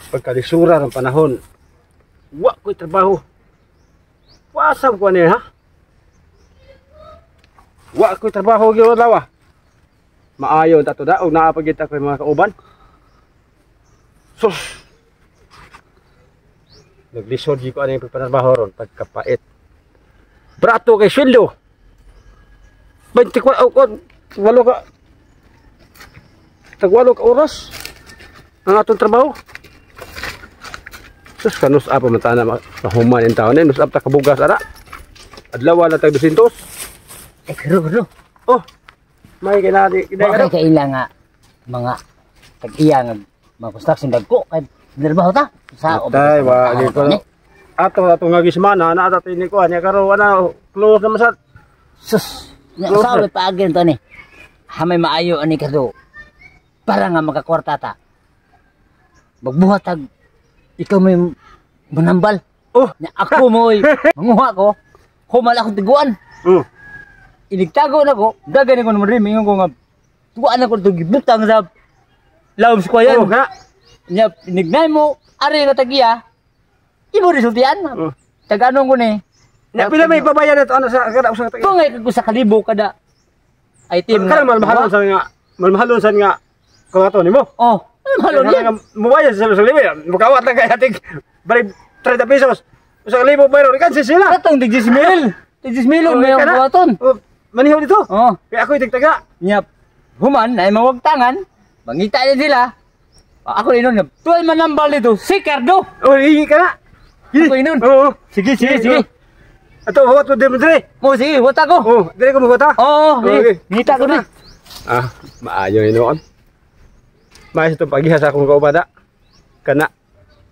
Pagkalisura ng panahon, wa ko'y trabaho. Wasam ko niya, ha? Wa ko'y trabaho gyud adlaw. Maayo ta to da og naa pa gyud ta ko'y mga kauban. Sus. Naglisod gyud ko ani pagpanarbaho ron pagkapait. Brato kay sweldo. 24 o walo ka tag 8 ka oras ang atong trabaho. Sus, kanus apa man tana mahuman in taon eh. Nus up ta kabugas ara. Adlaw na tag 200. Ay, karo, karo. Oh. May kinadi Wa kay kaila nga mga tag-iya nga mga construction dagko kay trabaho ta sa Tay, wa di ko. Ato ato nga gismana na ato ini ko anya karo ana close na masat. Sus, sa may paagin to ni. Hamay maayo ani kado. Para nga makakwarta ta. Magbuhat tag ikaw may manambal. Oh, Nya ako mo oy, manguha ko. Humal akong tiguan. Oh. Inigtago na ko, dagan ko naman rin, mingon ko nga tuwan ako ito gibutang sa lawom sa kwayan. Oh, ka. Nya inignay mo, ari nga tagiya. Imo resultian. Oh. Taga-anong ko ni. Nya pila may pabayad ato ana sa kada usa ka Tungay kag sa kalibo kada item. Kada malmahalon sa nga, malmahalon sa nga kuwato nimo. Oh, malmahalon yan. Mubayad sa libo. Mukawat lang kay ating balik 30 pesos. Usa ka libo bayro ikan si sila. Katong tig 10,000. Tig 10,000 may ang kuwaton. Oh, manihaw dito. Oh. Kaya ako itigtaga. Nya human ay mawagtangan, mangita din sila. Ako inon nga, tuwal manambal dito si Cardo. Oh, hingi ka na. Ako inon. Oo. Sige, sige, sige. Ato huwat ko din dire. Oh, sige, huwat ako. Oh, dire ko mahuwat ha. Oo, sige. Ngita ko din. Ah, maayo inoon. Maayo itong pagiha sa akong kaubada. Kana,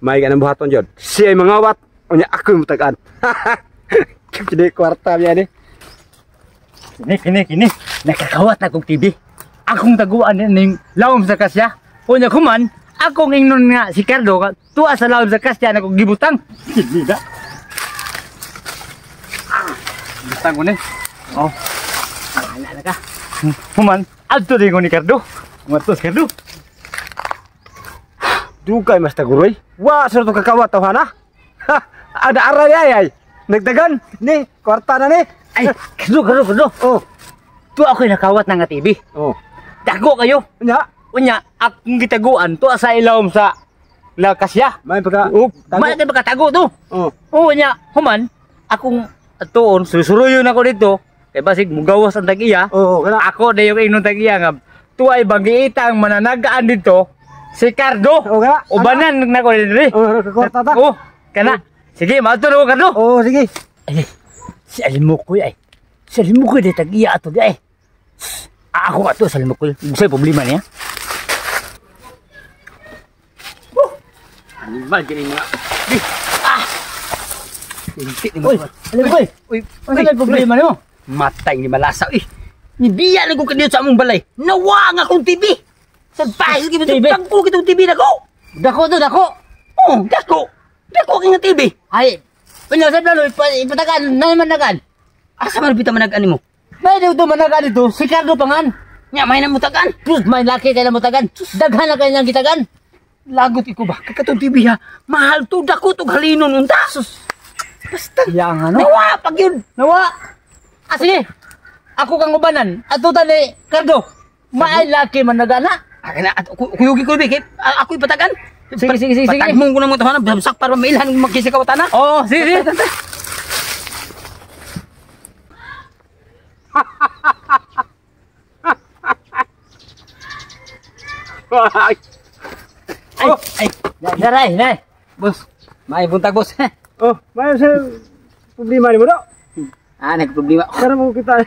may ka ng buhaton dyan. Siya ay mangawat, unya ako yung mutagaan. Kini kwarta niya ni. Kini, kini, kini. Nakakawat na akong TV. Akong taguan ning lawom sa kasya. Unya kuman, akong ingnon nga si Cardo, tuwa sa lawom sa kasya na akong gibutang. Kini na. Butang ko ni. Oh. Ala na ka. Human, adto din ko ni Cardo. Matos Cardo. Dugay mas taguroy. Wa sa to kakawat tawhana. Ha, ada aray ay ay. Nagdagan ni kwarta na ni. Ay, Cardo, Cardo, Cardo. Oh. Tuwa ako'y nakawat na nga TV. Oh. Dago kayo. Unya. Unya, akong gitaguan tuwa sa ilawom sa la kasya. May pagka Oh, may pagkatago to. Oh. Oh, unya, human, akong atuon susuruyon ako dito. Kay basig mugawas ang tag-iya. Oo, kana. Ako na yung ingnon tag-iya nga tuwa ay bangiitang mananagaan dito si Cardo. Oo, kana. Ubanan na ko diri. Oh, kwarta ta. Oh, kana. Sige, maadto na ko Cardo. Oo, sige. Ay, si Alimukoy ay. Si Alimukoy di tag-iya ato di ay. Ako ato sa Alimukoy. Unsay problema niya? Oh, animal gini nga. Ah. Uy, Alimukoy. Uy, unsay problema nimo? Matay ni malasa eh. Nibiya na ko kaniyo sa among balay. Nawa nga akong TV. Sa bahay gyud TV. Dako kitong TV nako. Dako to, dako. Oh, dako. Dako kay nga TV. Ay, unya sa plano ipatakan na managan. Asa man pita managan nimo? May dito managan dito si Cardo pangan. Nya may namutagan. Plus may laki kay namutagan. Daghan na kay nang gitagan. Lagot iko ba? Kay katong TV ha. Mahal to, dako to halinon unta. Sus. Basta. Yang ano? Nawa pag yun. Nawa. Ah, sige. Ako kang ubanan. Ato ta ni Cardo. Maay laki man nagana. Akin na, kuyugi ko kay ako ipatagan. Sige, sige, sige, sige. Patagmong ko na mga tahanan, babsak para mailhan magkisikaw tana. Oo, sige, sige. Ay, Ay, ay, naray, nay. Boss, may buntag boss. Oh, may sa problema nimo do. Ah, nagproblema. Karon mo kita.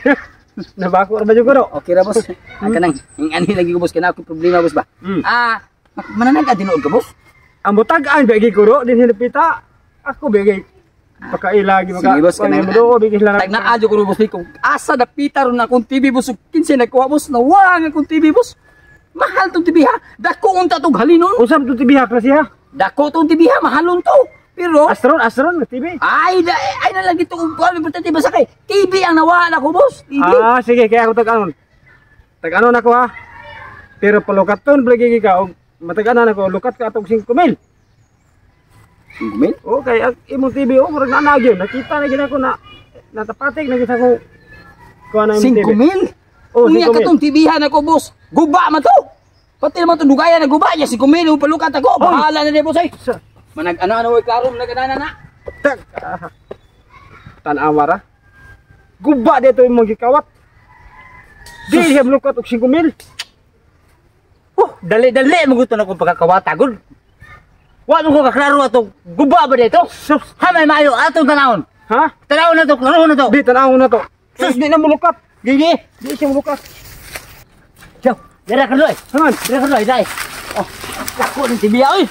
Nabako ra ba jud ko do? Okay ra boss. Ah, kanang ing ani lagi ko boss kana ako problema boss ba. Ah, mananag tinuod ka boss. Ang butagaan ba gi ko do din hinapita. Ako ba gi pakaila gi maka. Sige boss kanang do bigi sila. Tag naa jud ko boss kung asa dapita ron akong TV boss kinsa nagkuha boss, nawa ang akong TV boss. Mahal tong TV ha. Dako unta tong halinon. Unsa tong TV ha klase ha? Dako tong TV ha, mahalon to. Pero Astron, Astron TV. Ay, ay na lang dito kung ano importante ba sa kay TV ang nawala ko boss. TV. Ah, sige kaya ako tag-anon. Tag-anon ako ha. Pero palukaton blagi ka og matag-anan ako lukat ka atong 5,000. 5 mil? Okay, ang imong TV oh, murag naa gyud. Nakita na gyud ako na natapatik na gyud ako kuha na imong TV. 5 mil? Oh, Unya 5 mil. katong TV han ako, boss. Guba man to. Pati naman itong dugayan na guba niya, 5 mil, yung palukat ako. Bahala na niya, boss ay. Manag-ana na, oy, klaro, manag-ana na. Tak. Ah. Tan-awa ra. Guba dito imong gikawat. Di siya mulukat og 5 mil. Oh, dali-dali mo gusto na kong pagkakawata gud. Wa mo ko kaklaro ato guba ba dito? Sus. Ha may maayo atong tanawon. Ha? Tanawon na to, klarohon na to. Di tan-awon na to. Sus, di na mulukat. Gigi. Di siya mulukat. Ciao. Dira ka doy. Haman. Dira ka doy, dai. Oh, dako ng TV oy.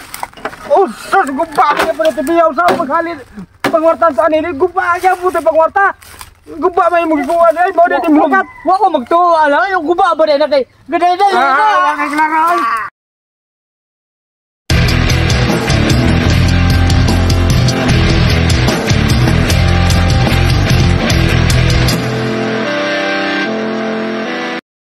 Oh, sus, guba niya pa na TV sa paghalin. Pangwartan sa anili, guba niya po pangwarta. Guba may imong gikuha ay mao di mulukat. Wa ko magtuo ala, yung guba ba dai na kay. Gada-dali. Ah,